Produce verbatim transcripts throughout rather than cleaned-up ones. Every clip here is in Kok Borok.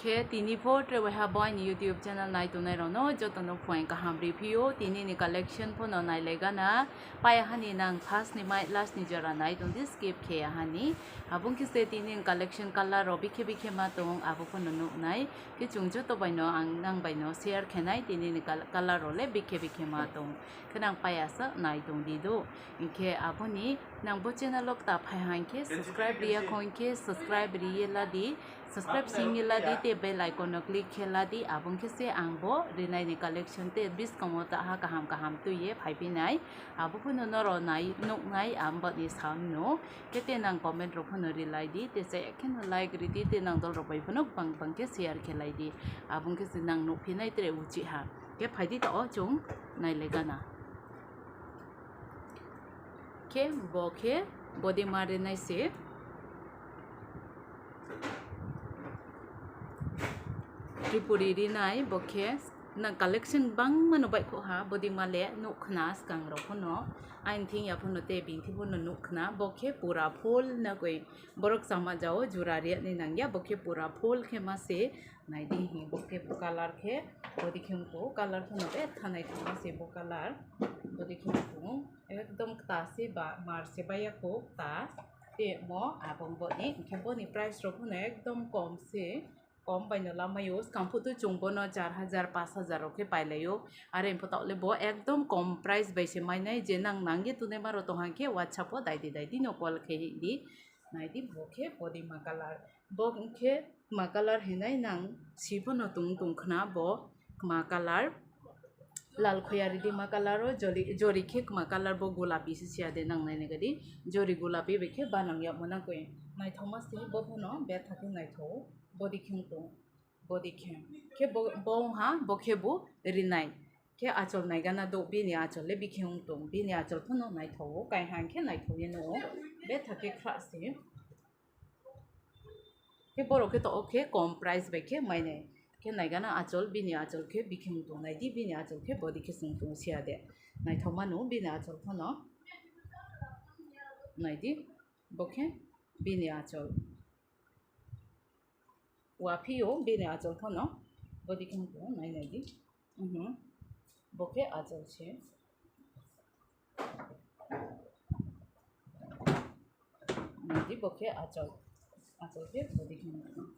Khe tini pho tre waiha bo aini YouTube channel nai tongnai rokno jotono phuaing kaham review, tini ni collection phono nai lai gana. Paya hani nang first ni mai last ni jora nai tong di, skip khe ya hani. Abong khe se tini ni collection color rok bikhe bikhe ma tong, abo phono nuk nai. Khe chung joto bai no ang nang bai no share khe nai tini ni col-, color rok le bikhe bikhe ma tong. Khe nang paya sa nai tong di do. Hinkhe aboni nang bo channel o ta phai ha hinkhe subscribe riya kho hinkhe subscribe riye la di. Subscribe singni ladi tei bell icon no click khe ladi, abong khe se ang bo rinai ni collection tei biskango ta ha kaham kaham twi ye phai phi nai, abo phano norok nai nuk nai ang boni sam no, khe tei nang comment rok phano rilai di, tei chaya khe no like ridi, tei nang dol rok bai phano bang bang khe share khe lai di, abong khe se nang nuk phi nai tre uchi ha, khe phai di ta o chung nai le gana. Khe bo khe body ma rinai se. Tripuri rinai bo khe na collection bangma no baihkho ha, body ma le nuk khna swkang rok phano, aini thing ya phano tei bini thing phano nuk khna, bo khe pura full na koi borok chama jao jura riya ni nang ya, bo khe pura full khe ma se nai di hi, bo khe bo color khe body khe wngkho, color phano betha naithok ma se bo color, body khe wngkho ekdom kta se ba mar se baiya kho kta. Tei mo abong boni, hinkhe boni price rok phano ekdom kom se, kom bai no lamai o, swkang phutu chwng bono char hajar, pash hajar rok khe pai lai o, are photo le bo ekdom kom price bai se mai nai, je nang nang ye tunai ma rok tong hang khe WhatsApp o dai di dai di no call khe di, nai di bo khe body ma color, bo hinkhe ma color hinai nang si phano tong tong khna bo ma color. Lal khoya ridi ma color o, jori, jori khe ma color bo gulapi se siya de nang nai nai gadi. Jori gulapi bai khe banang yag mana koi. Naithok ma se bo phano betha khe naithok. Body khe wngtong. Body khe. Khe bo, bo wngha, bo khe bo rinai. Khe achol naigana do, bini achol le bikhe wngtong. Bini achol phano naithok o. Kainha khe naithok ye no o. Betha khe khra se. Khe borok khe to o khe kom price bai khe mainai. Khe naigana achol, bini achol khe bikhe wngtong nai di, bini achol khe body khe wngtong siya de. Naithok mano bini achol phano. Nai di, bo khe bini achol. Wa phi o bini achol phano body khe wngtong nai nai di. Mhm. Bo khe achol se. Nai di bo khe achol. Achol khe body khe wngtong.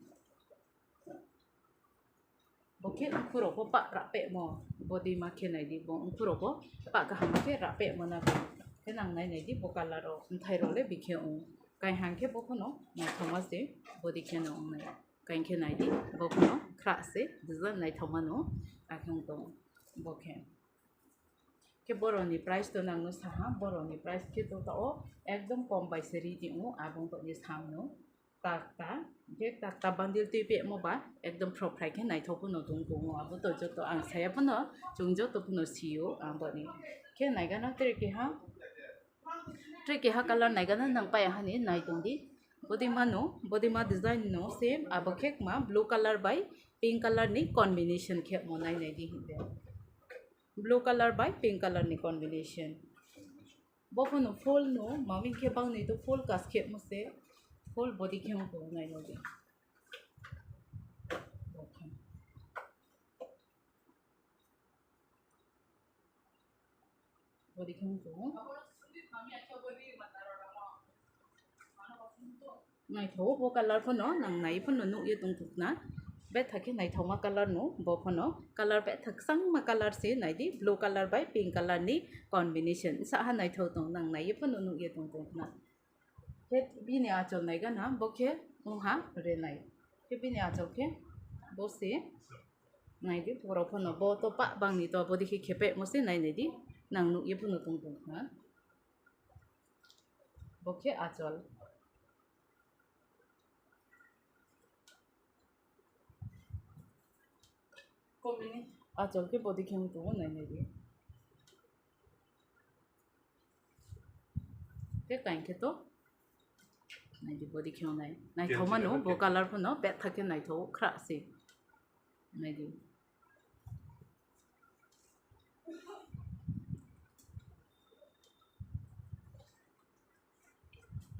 Bo khe wngkhorok bo pah rapeh mo, body ma khe nai di, bo wngkhorok bo pah kaham khe rapeh mo na khe nang nai nai di, bo color rok, bwthai rok le bikhe wng, kainha khe bo phano naithok ma se, body khe no wng nai, kain khe nai di, bo phano khra se, design naithok mano, akhe wng tong bo khe. Khe borok ni price to nang no saha, borok ni price khe to ta o ekdom kom bai se ri di o, abong to ni sam no. Takta, je takta bundle twi pemo ba ekdom phrok phrai khe naithok phano tong tongo. Abo to joto ang saya phano, chwng joto phano sio ang boni. Khe naigana tre keha, tre keha color naigana nang paya hani nai tong di. Body ma no, body ma design no same, abo khe ma blue color bai pink color ni combination khe mo nai nai di hinde. Blue color bai pink color ni combination. Bo phano full no, maming khe bangni to full kas khe mo se, full body khe mo nai no di. Body khe mo. Naithogo bo color phano nang nai phano nuk ye tong thukna. Betha khe naithokma color no bo phano. Color betha kwchangma color se nai di, blue color bai pink color ni combination. Saha naithok tong nang nai phano nuk ye tong thukna. Khe bini achol nai gana bo khe wngha renai. Khe bini achol khe bo se nai di borok phano bo to pah bangni to bo dikhe khe pek mo se nai nai di. Nang nuk ye phano tong thukna. Bo khe achol. Achol khe body khe wng tongo nai nai di. Khe kain khe to nai di body khe wng nai. Naithok mano bo color phano betha khe naithok khra se. Nai di.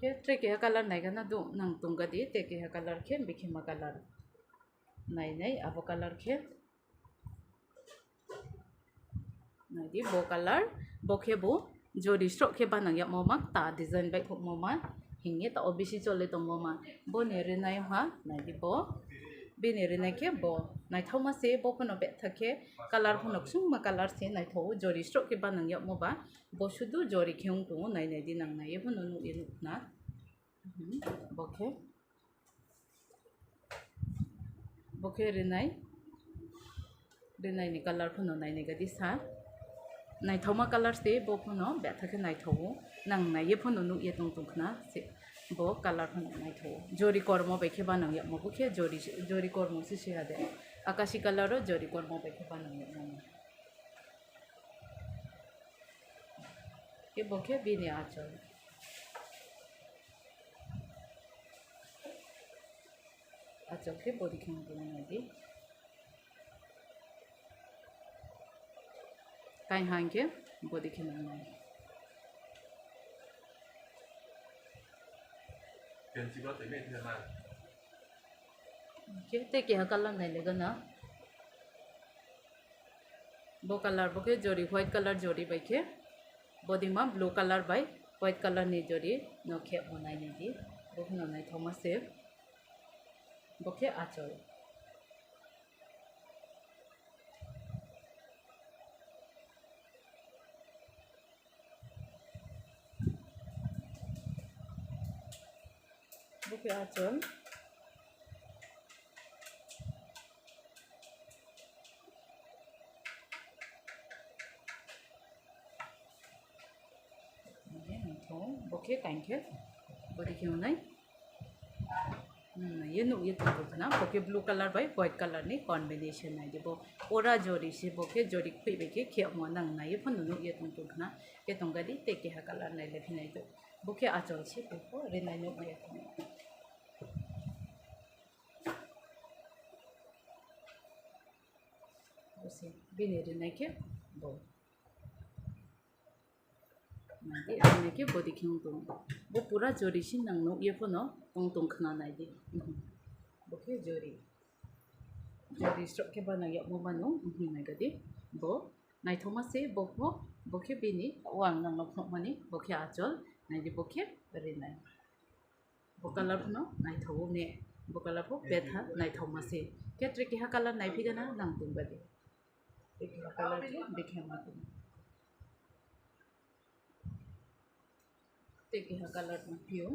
Khe tre keha color nai gana do nang tong ga di, tre keha color khe bikhe ma color. Nai nai abo colour khe. Naidi bo colour, bo khe bo jori sroh khe banang yakmo ma, ta design bai khokmo ma, hingye ta o bisi chole tongmo ma. Boni rinai ha, naidi bo, bini rinai khe bo, naithokma se bo phano betha khe colour phano kusungma colour se naithogo, jori sroh khe banang yakmo ba, bo sudu jori khe wng tongo, nai naidi nang nai phano nukye nukna. Mhm, bo khe. Bo khe rinai, rinai ni colour phano nai nai gadi sa. Naithokma colour se bo phano betha khe naithogo. Nang naiye phano nukye tong tong khna se. Bo colour phano naithogo. Jori kormo bai khe banang yakmo bo khe jori, jori kormo se se hade. Akashi colour o jori kormo bai khe banang yakmo. Khe bo khe bini achol. Achol khe bodi khe nang nai di. Kainha hwnkhe bodi khe nang nai. Khe tei keha colour nai le gana. Bo colour bo khe jori, white colour jori bai khe. Bodi ma blue colour bai white colour ni jori no khe bo nai nai di. Bo khe no naithokma se. Bo khe achol. Bo khe achol. Bo khe kain khe bodi khe wngnai. Hmm, ye nuk ye tong tong khna, bo khe blue colour bai white colour ni combination nai di bo. Pura jori se bo khe jori khwi bai khe khe mo nang nai ye phano nuk ye tong tong khna. Khe tong gadi tei keha colour nai le phi nai to. Bo khe achol se bo rinai nuk ye tong. Bo se bini rinai khe bo. Naidi, naidi khe bodi khe wng tongo. Bo pura jori se nang nuk ye phano wng tong khna naidi. Mhm. Bo khe jori. Jori sroh khe banang yakmo mano, mhm, nai gadi. Bo naithokma se bo pho, bo khe bini, o ang nang nok phunukmani, bo khe achol, naidi bo khe rinai. Bo colour phano naithogo ne, bo colour pho betha naithokma se. Khe tre keha colour nai phi gana nang tong gadi. Tre keha colour khe bikhe ma tong. Tei keha colour tong phio.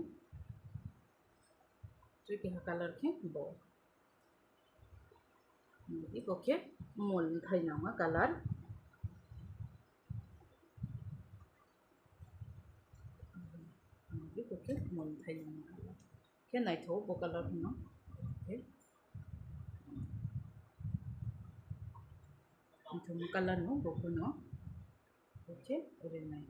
Tei keha colour khe bo. Bo khe mol thai nangma colour. Bo khe mol thai nangma colour. Khe naithogo bo colour phano. Khe naithokma colour no bo phano. Bo khe rinai.